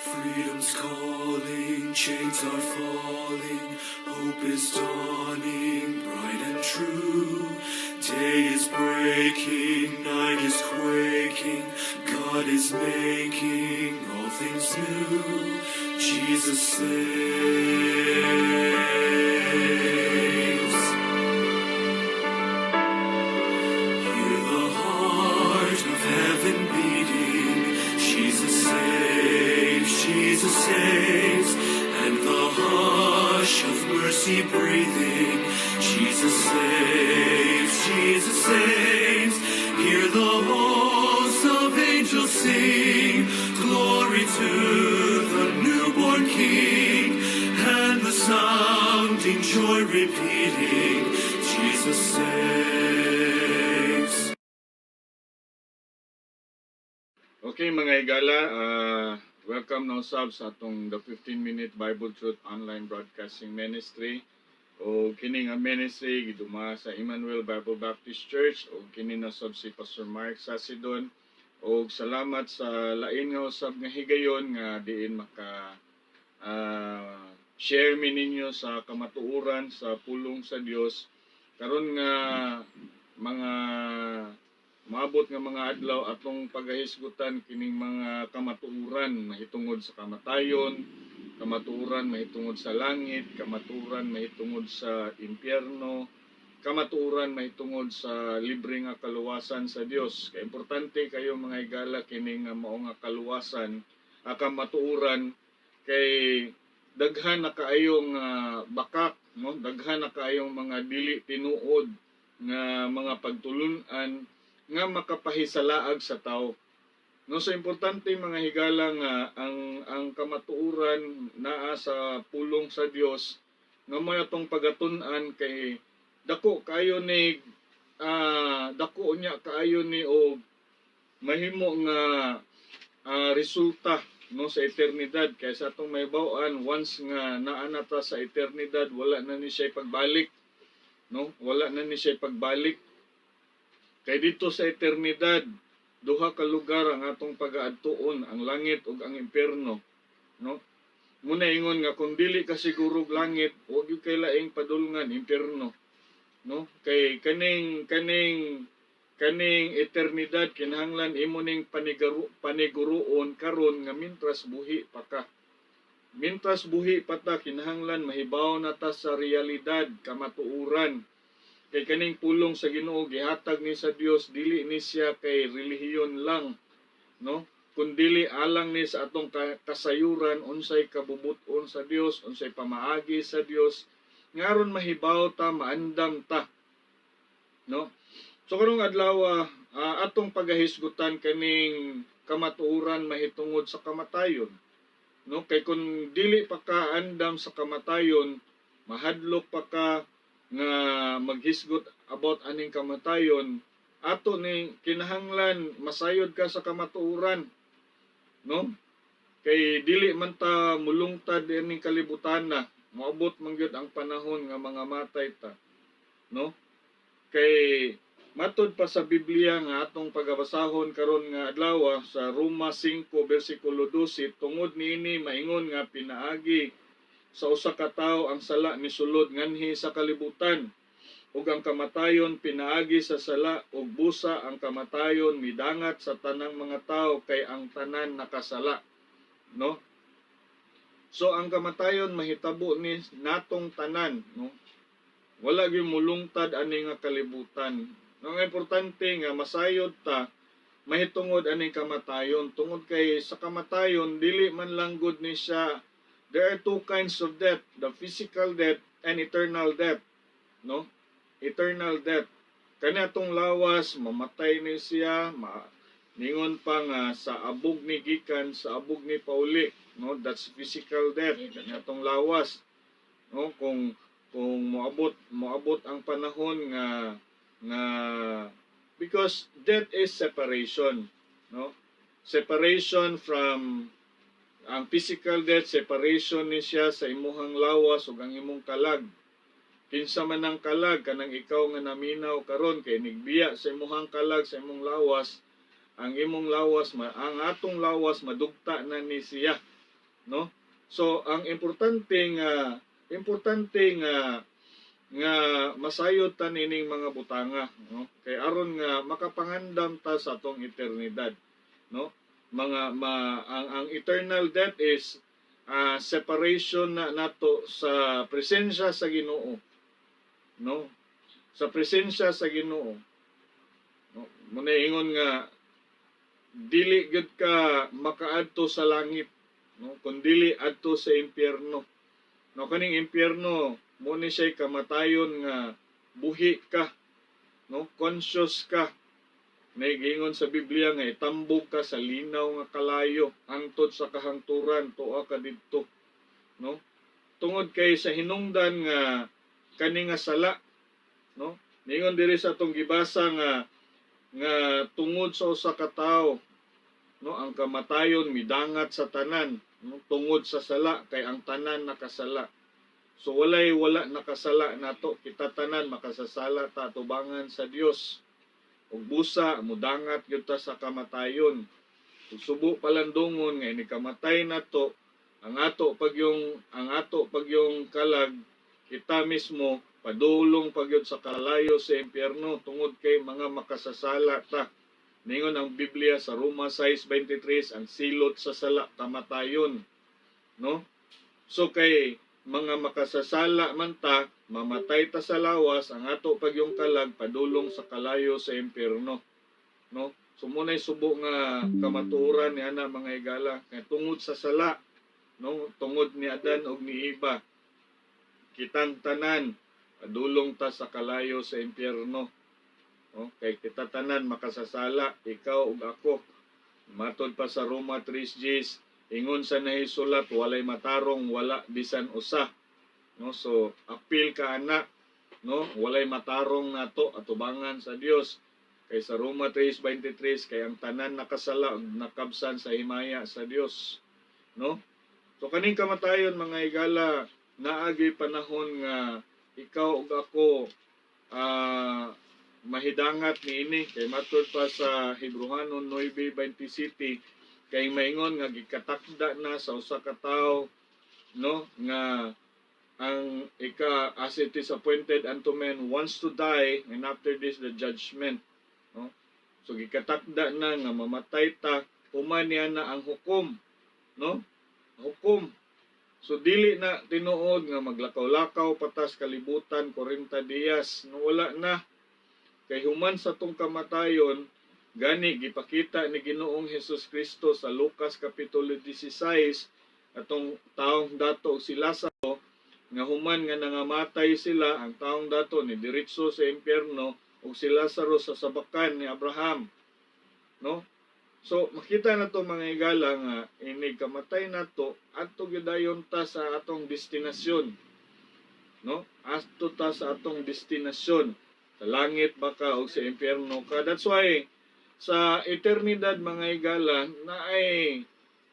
Freedom's calling, chains are falling, hope is dawning, bright and true. Day is breaking, night is quaking, God is making all things new. Jesus saves. Hear the heart of heaven beating. Jesus saves, Jesus saves, and the hush of mercy breathing. Jesus saves, Jesus saves. Hear the hosts of angels sing, glory to the newborn King, and the sounding joy repeating, Jesus saves. Okay, mga higala, welcome na usab sa atong The 15 Minute Bible Truth Online Broadcasting Ministry. O kini nga ministry giduma sa Emmanuel Bible Baptist Church o kini na sab si Pastor Mark Sasidon. O salamat sa lain nga usab nga higayon nga diin maka share mi ninyo sa kamatuoran sa pulong sa Dios karon nga mga maabot nga mga adlaw. Atong pagahisgutan kining mga kamatuoran mahitungod sa kamatayon, kamatuoran mahitungod sa langit, kamatuoran mahitungod sa impyerno, kamatuoran mahitungod sa libre nga kaluwasan sa Dios. Kay importante kayo, mga higala, kining nga mao nga kaluwasan a kamatuoran, kay daghan na kaayong bakak, no? Daghan na kaayong mga dili tinuod nga mga pagtulun-an nga makapahisalaag sa tao. No, so importante, mga higala, nga ang kamatuoran naa sa pulong sa Dios nga may atong pagatun-an, kay dako kayo ni dako niya kaayo ni og mahimo nga resulta, no, sa eternidad. Kay sa atong mahibaw-an, once nga naa na ta sa eternidad, wala na ni siya pagbalik, no? Wala na ni siya pagbalik, kay dito sa eternidad, duha ka lugar ang atong pagaadtuon, ang langit ug ang impyerno, no? Muna ingon nga kung dili ka siguro og langit, wa gyud kay laing padulngan, impyerno, no? Kay kaning eternidad, kinahanglan imo ning paniguroon karon nga mintras buhi pa ka. Mintras buhi pa ta, kinahanglan mahibaw na ta sa realidad, kamatuoran. Kay kaning pulong sa Ginoo, gihatag ni sa Dios, dili ni siya kay relihiyon lang, no, kundili alang ni sa atong kasayuran unsay kabubut-on sa Dios, unsay pamaagi sa Dios, nga aron mahibaw ta, maandam ta, no? So karong adlaw, atong pagahisgutan kaning kamatuoran mahitungod sa kamatayon, no? Kay kung dili pa ka andam sa kamatayon, mahadlok pa ka nga maghisgot about aning kamatayon, ato ni kinahanglan masayod ka sa kamatuoran, no? Kay dili man ta mulungtad ining kalibutan na, moabot man gyud ang panahon nga mga matay ta, no? Kay matud pa sa Biblia nga atong pagabasahon karon nga adlaw, sa Roma 5 bersikulo 12, tungod niini maingon nga pinaagi sa usa ka tawo ang sala misulod nganhi sa kalibutan, ug ang kamatayon pinaagi sa sala, ug busa ang kamatayon midangat sa tanang mga tawo kay ang tanan nakasala, no? So ang kamatayon mahitabo ni natong tanan, no? Wala gyud mulungtad ani nga kalibutan, no? Ang importante nga masayod ta mahitungod aning kamatayon, tungod kay sa kamatayon dili man lang gud ni siya. There are two kinds of death, the physical death and eternal death, no? Eternal death, kani atong lawas mamatay ni siya, ningon pa nga sa abog ni gikan, sa abog ni pauli, no? That's physical death, kani atong lawas, no? Kung moabot ang panahon nga because death is separation, no? Separation from ang physical death, separation ni siya sa imuhang lawas ug ang imong kalag. Kinsa man ang kalag, kanang ikaw nga naminaw karon, kay nigbiya sa imuhang kalag, sa imong lawas, ang imong lawas ang atong lawas madugta na ni siya. No? So ang importante nga masayod ta nining mga butanga, no? Kay aron nga makapangandam ta sa atong eternidad, no? Mga ma, ang eternal death is separation na nato sa presensya sa Ginoo, no? Sa presensya sa Ginoo, no? Muna ingon nga dili gyud ka makaadto sa langit, no, kun dili adto sa impyerno, no? Kaning impyerno mo ni siya kamatayon nga buhi ka, no? Conscious ka. Naigingon sa Biblia nga itambog ka sa linaw nga kalayo hangtod sa kahangturan, tuwa ka didto, no? Tungod kay sa hinungdan nga kani nga sala, no? Ningon diri sa atong gibasa nga tungod sa usa ka tawo, no, ang kamatayon midangat sa tanan, no? Tungod sa sala, kay ang tanan nakasala. So walay wala nakasala nato, kita tanan makasasala ta atubangan sa Dios. Ug busa mudangat gyud ta sa kamatayon. Ug subo palandungon nga ini kamatay nato, ang ato pagyong kalag, kita mismo padulong pagyud sa kalayo sa impyerno tungod kay mga makasasala ta. Ningon ang Biblia sa Roma 6:23, ang silot sa sala kamatayon, no? So kay mga makasasala man ta, mamatay ta sa lawas, ang ato pagyong kalag padulong sa kalayo sa impyerno, no? So muna'y subo nga kamatuoran ni ana, mga higala, kay tungod sa sala, no, tungod ni Adan og ni Eva, kitang tanan padulong ta sa kalayo sa impyerno, no? Kay kita tanan makasasala, ikaw ug ako. Matod pa sa Roma 3:10, ingon sa nahisulat, walay matarong, wala bisan usa, no? So apil ka ana, no? Walay matarong nato atubangan sa Dios, kay sa Roma 3:23, kay ang tanan nakasala ug nakabsan sa himaya sa Dios, no? So kaning kamatayon, mga higala, naagi panahon nga ikaw ug ako mahidangat niini, kay matod pa sa Hebreohanon 9:27, kay maingon nga gikatakda na sa usa ka tawo, no, nga ang ika, as it is appointed unto men once to die, and after this the judgment, no? So gikatakda na nga mamatay ta, human niya na ang hukom, no? Hukom. So dili na tinuod nga maglakaw-lakaw patas kalibutan 40 dias, no? Wala na, kay human sa tong kamatayon. Gani gipakita ni Ginoong Hesus Kristo sa Lucas kapitulo 16 atong taong dato ug si Lazaro, nga human nga nangamatay sila, ang taong dato ni diretso sa impyerno ug si Lazaro sa sabakan ni Abraham, no? So makita na to, mga higala, nga inig kamatay nato, adto gyud dayon ta sa atong destinasyon, no? Adto ta sa atong destinasyon, sa langit baka o sa impyerno ka. That's why sa eternidad, mga higala, naay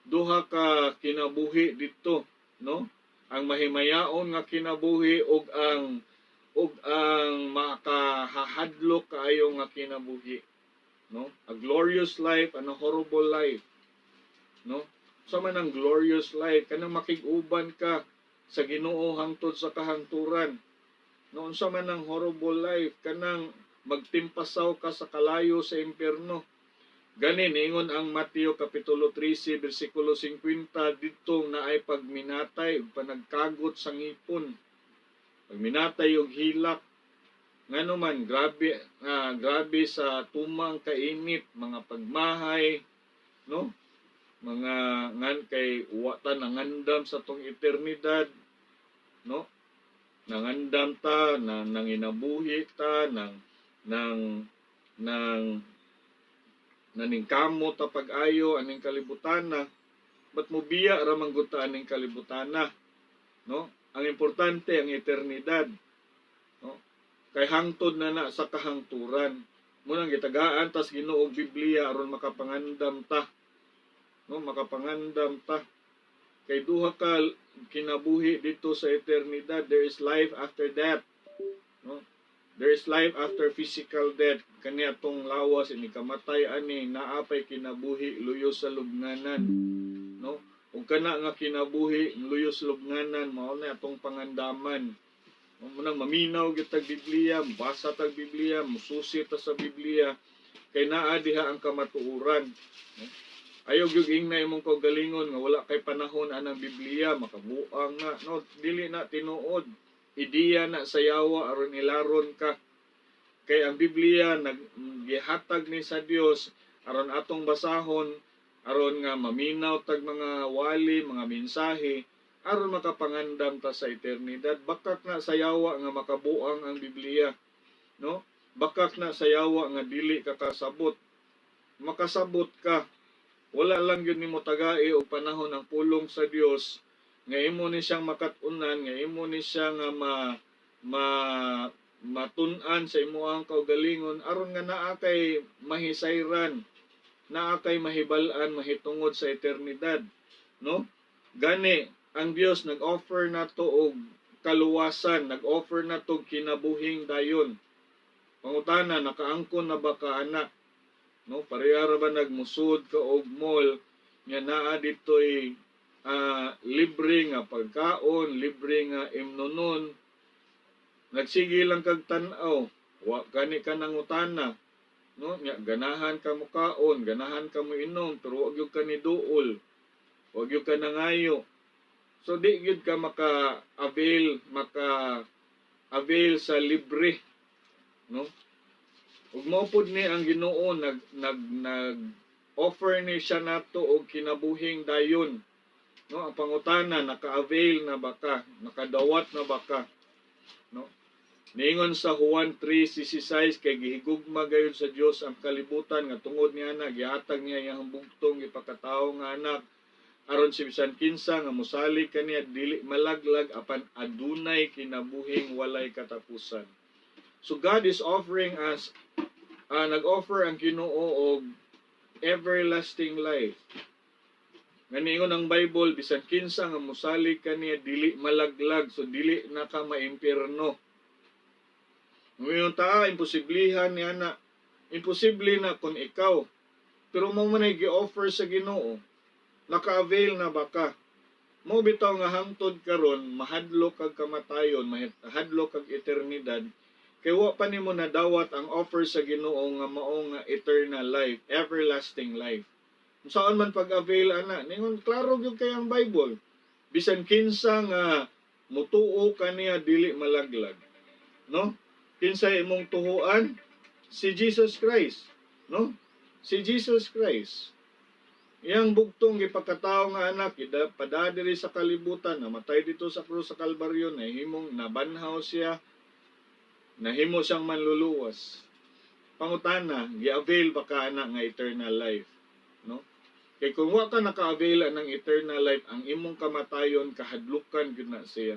duha ka kinabuhi dito, no? Ang mahimayaon nga kinabuhi ug ang makahahadlok kaayo nga kinabuhi, no? A glorious life and a horrible life, no? Sa man ang glorious life, kanang makig-uban ka sa Ginoo hangtod sa kahangturan, no? Unsa man ang horrible life? Kanang magtimpasaw ka sa kalayo sa impyerno. Gani niingon ang Mateo kapitulo 13 bersikulo 50 didto, naay pagminatay ug panagkagot sa ngipon, pagminatay og hilak, ngano man grabe sa tumang kainit, mga pagmahay, no? Mga ngan kay wa ta nangandam sa tong eternidad, no? Nangandam ta na nanginabuhi ta nang naningkamot ta pag-ayo aning kalibutan na, but mobiya ra man gud ta aning kalibutan na, no? Ang importante ang eternidad, no? Kay hangtod na na sa kahangturan. Mo nang gitagaan tas Ginoo og Biblia aron makapangandam ta, no? Makapangandam ta kay duha ka kinabuhi dito sa eternidad. There is life after death, no? There is life after physical death. Kani atong lawas ini kamatay ani, naa pay kinabuhi luyo sa lubnganan, no? Ug Ug kana nga kinabuhi luyos lubnganan, mao na atong pangandaman. Mao nang maminaw gyud tag Biblia, basa tag Biblia, mususi ta sa Biblia kay naa diha ang kamatuoran. No? Ayaw gyud ingna imong kaugalingon nga wala kay panahon anang Biblia, makabuang na. No, dili na tinuod. Ideya na sa yawa aron ilaron ka. Kay ang Biblia nag gihatag ni sa Dios aron atong basahon, aron nga maminaw tag mga wali, mga mensahe, aron makapangandam ta sa eternidad. Bakak na sa yawa nga makabuang ang Biblia, no? Bakak na sa yawa nga dili ka kasabot. Makasabot ka. Wala lang gyud nimo tagai og panahon ang pulong sa Dios nga imo ni siyang makat-unan, nga imo ni siya nga ma ma matun-an sa imong kaugalingon aron nga naa kay mahisayran, naa kay mahibal-an mahitungod sa eternidad, no? Gani ang Dios nag-offer nato og kaluwasan, nag-offer nato og kinabuhing dayon. Pangutana, nakaangkon na ba ka ana? No, pareha ra ba nagmusud ka og mall nga naa ditoy libre nga pagkaon, libre nga imnonon? Nagsige lang kag tan-aw, wa gani ka nangutana, no? Nya ganahan ka mo kaon, ganahan ka mo inom, pero wa gyud ka ni duol, wa gyud ka nangayo. So di gyud ka maka-avail sa libre, no? Ug mao pud ni ang Ginoo nag nag nag offer ni siya nato og kinabuhing dayon. No, ang pangutana, naka-avail na ba ka? Nakadawat na ba ka? No? Niingon sa Juan 3:16, kay gihigugma gayud sa Dios ang kalibutan nga tungod niya na gihatag niya iyang bugtong gipakatawo nga anak, aron si bisan kinsa nga mosalig kaniya dili malaglag apan adunay kinabuhing walay katapusan. So God is offering us, nag-offer ang Ginoo og everlasting life. Nga niingon ang Bible, bisan kinsa nga mosalig kaniya dili malaglag, so dili na ka maimpierno. Ngayon ta, imposiblihan niya na, imposible na kung ikaw. Pero mao man ay gi-offer sa Ginoo. Naka-avail na ba ka? Mao bitaw nga hangtod karon mahadlok kag kamatayon, mahadlok kag eternidad, kay wa pa nimo nadawat ang offer sa Ginoo nga mao nga eternal life, everlasting life. Kung saan man pag-avail ana, ningon klaro gyud kay ang Bible. Bisan kinsa nga mutuo kaniya dili malaglag. No? Kinsa imong tuhuan? Si Jesus Christ, no? Si Jesus Christ. Iyang bugtong gipakatawo nga anak, ida pada diri sa kalibutan, namatay dito sa krus sa Kalbaryo, nahimong nabanhaw siya, nahimo siyang manluluwas. Pangutana, gi-avail ba ka ana nga eternal life? No? Kay kung wa ka naka-avail ng eternal life, ang imong kamatayon kahadlukan gyud na siya.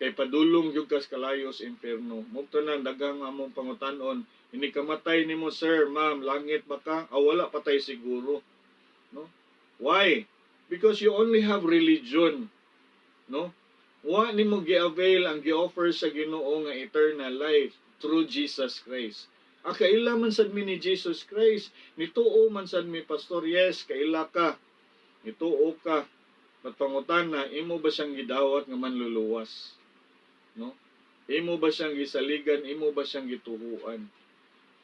Kay padulong gyud ka sa kalayo sa impierno. Mao nang daghang among pangutan-on, ini kamatay nimo, sir, ma'am, langit ba ka? Ah, wala patay siguro. No? Why? Because you only have religion. No? Wa nimo gi-avail ang gi-offer sa Ginoo nga eternal life through Jesus Christ. Ah, kaila man sad mi ni Jesus Christ. Nituo man sad mi, pastor. Yes, kaila ka. Nituo ka. But pangutana, imo ba siyang gidawat nga manluluwas? No? Imo ba siyang gisaligan? Imo ba siyang gituhuan?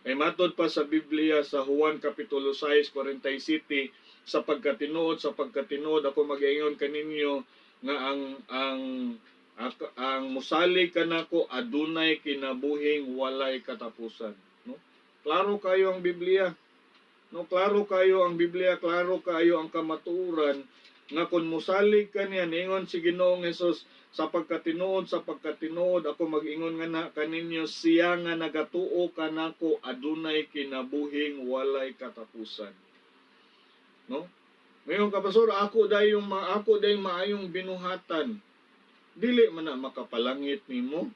Ay matod pa sa Biblia sa Juan Kapitulo 6, 47, Sa pagkatinuod ako mag-ingon kaninyo nga ang musalig kanako adunay kinabuhing walay katapusan, no? Klaro kayo ang Biblia, no? Klaro kayo ang Biblia, klaro kayo ang kamatuoran nga kung musalig kaniya, ningon si Ginoong Hesus, Sa pagkatinuod ako mag-ingon nga na kaninyo, siya nga nagatuo kanako adunay kinabuhing walay katapusan, no? Ngayon ka, pastor, ako dayong maayong binuhatan. Dili man na makapalangit nimo.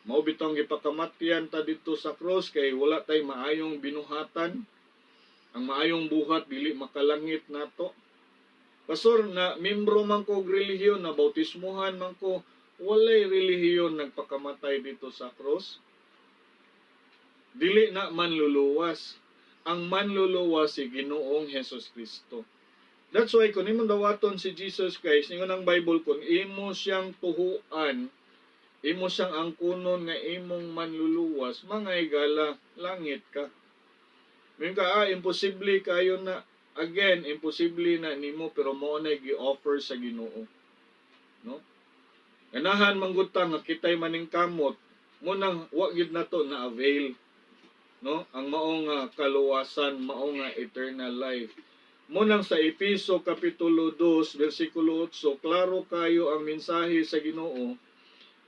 Mao bitong gipakamatyan ta dito sa cross kay wala tay maayong binuhatan. Ang maayong buhat dili makalangit nato. Pastor, na membro man ko og relihiyon, na bautismuhan man ko, walay relihiyon nagpakamatay dito sa cross. Dili na manluluwas. Ang manluluwas si Ginoong Hesus Kristo. That's why kung imong dawaton si Jesus Christ, ingon ang Bible, kung imo siyang tuhuan, imo siyang angkunon nga imong manluluwas, mga higala, langit ka. Mingon ka, imposible kayo na. Again, imposible na nimo, pero mao na gi-offer sa Ginoo. No? Ganahan manggod ta nga kitay maningkamot, mo nang wa gyud nato na avail, no, ang mao nga kaluwasan, mao nga eternal life. Mo nang sa Efeso kapitulo 2 bersikulo 8, klaro kayo ang mensahe sa Ginoo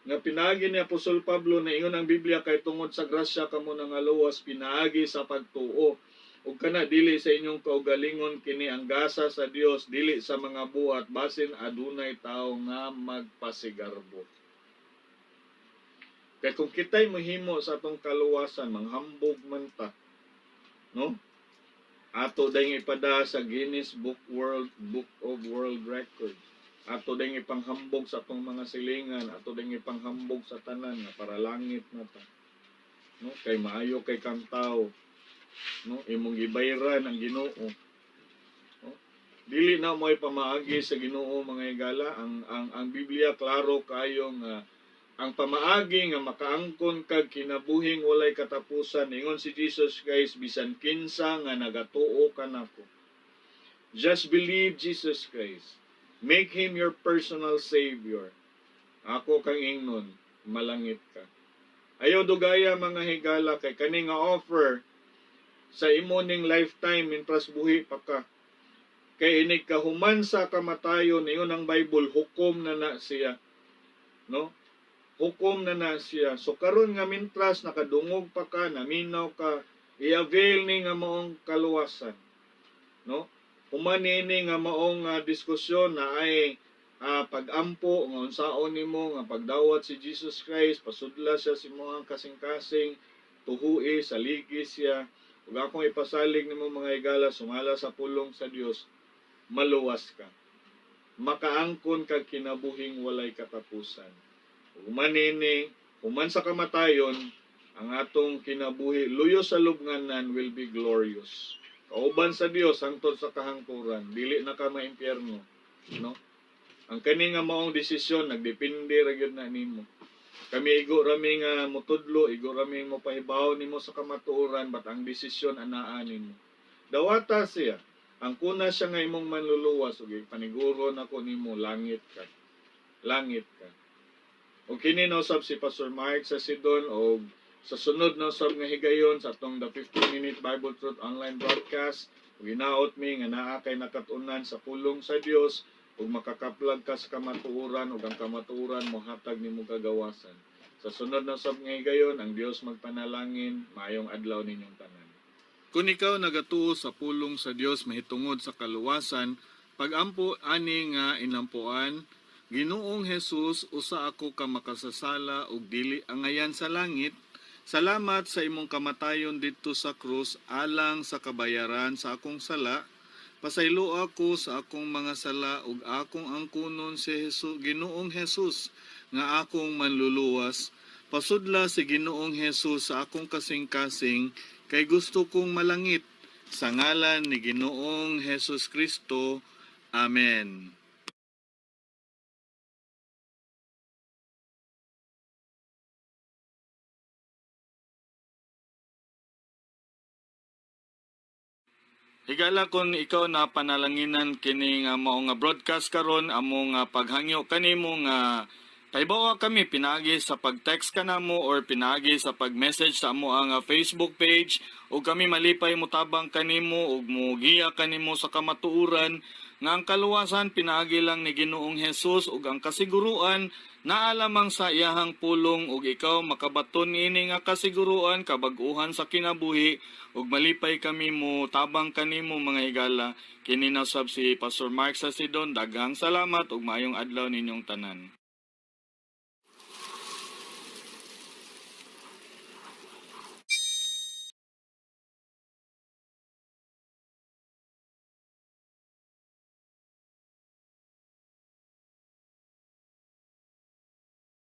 nga pinaagi ni Apostol Pablo na ingon ang Biblia, kay tungod sa grasya kamo nangaluwas pinaagi sa pagtuo, ug kana dili sa inyong kaugalingon, kini ang gasa sa Dios, dili sa mga buhat, basin adunay tawo nga magpasigarbo. Kay kung kita'y mohimo sa atong kaluwasan, manghambog man ta, no? Ato dayong ipada sa Guinness Book of World Records. Ato dayong ipanghambog sa atong mga silingan, ato dayong ipanghambog sa tanan nga para langit na ta. No? Kay maayo kay kang tao. No? Imong gibayran ang Ginoo. No? Dili na mo'y pamaagi sa Ginoo, mga higala. Ang Biblia klaro kayo nga ang pamaagi nga makaangkon kag kinabuhing walay katapusan, ingon si Jesus Christ, bisan kinsa nga nagatuo kanako. Just believe Jesus Christ. Make him your personal savior. Ako kang ingnon, malangit ka. Ayaw dugaya, mga higala, kay kani nga offer sa imo ning lifetime, mintras buhi pa ka. Kay inig kahuman sa kamatayon, ingon ang Bible, hukom na na siya. No? Hukom na na siya. So karon nga mintras nakadungog pa ka, naminaw ka, i-avail ni nga maong kaluwasan. No? Human ini nga maong diskusyon na ay pag-ampo nga unsaon nimo nga pagdawat si Jesus Christ, pasudla siya sa imong kasing-kasing, tuhui, saligi siya. Ug akong ipasalig nimo, mga higala, sumala sa pulong sa Dios, maluwas ka. Makaangkon kag kinabuhing walay katapusan. Human ini, human sa kamatayon, ang atong kinabuhi luyo sa lubnganan will be glorious. Kauban sa Dios hangtod sa kahangturan, dili na ka maimpyerno, no? Ang kani nga maong desisyon nagdepende ra gyud na nimo. Kami igo rami nga motudlo, igo rami mo pahibaw nimo sa kamatuoran, but ang desisyon anaa nimo. Dawata siya. Angkona siya nga imong manluluwas ug paniguro nako nimo, langit ka. Langit ka. Ug kini na usab si Pastor Mark sa Sidon, og sa sunod na usab nga higayon sa atong The 15 Minute Bible Truth online broadcast, ug hinaot mi nga naa kay nakat-unan sa pulong sa Dios ug makakaplag ka sa kamatuoran, ug ang kamatuoran mohatag nimo kagawasan. Sa sunod na usab nga higayon, ang Dios magpanalangin, maayong adlaw ninyong tanan. Kung ikaw nagatuo sa pulong sa Dios mahitungod sa kaluwasan, pagampo ani nga inampuan: Ginoong Jesus, usa ako ka makasasala ug dili angayan sa langit. Salamat sa imong kamatayon didto sa krus alang sa kabayaran sa akong sala. Pasaylo ako sa akong mga sala ug akong angkunon si Jesus, Ginoong Jesus, nga akong manluluwas. Pasudla si Ginoong Jesus sa akong kasing-kasing kay gusto kong malangit. Sa ngalan ni Ginoong Jesus Kristo. Amen. Higala, kung ikaw na panalanginan kini nga mao nga broadcast karon, amo nga paghangyo kanimo nga pahibawa kami pinaagi sa pag-text kanamo or pinaagi sa pag-message sa amo ang Facebook page, ug kami malipay motabang kanimo ug mogiya kanimo sa kamatuoran nga ang kaluwasan pinaagi lang ni Ginoong Hesus ug ang kasiguruan naa lamang sa iyahang pulong, ug ikaw makabaton ini nga kasiguruan, kabag-uhan sa kinabuhi, ug malipay kami mo tabang kanimo, mga higala. Kini na sab si Pastor Mark sa Sidon. Daghang salamat ug maayong adlaw ninyong tanan.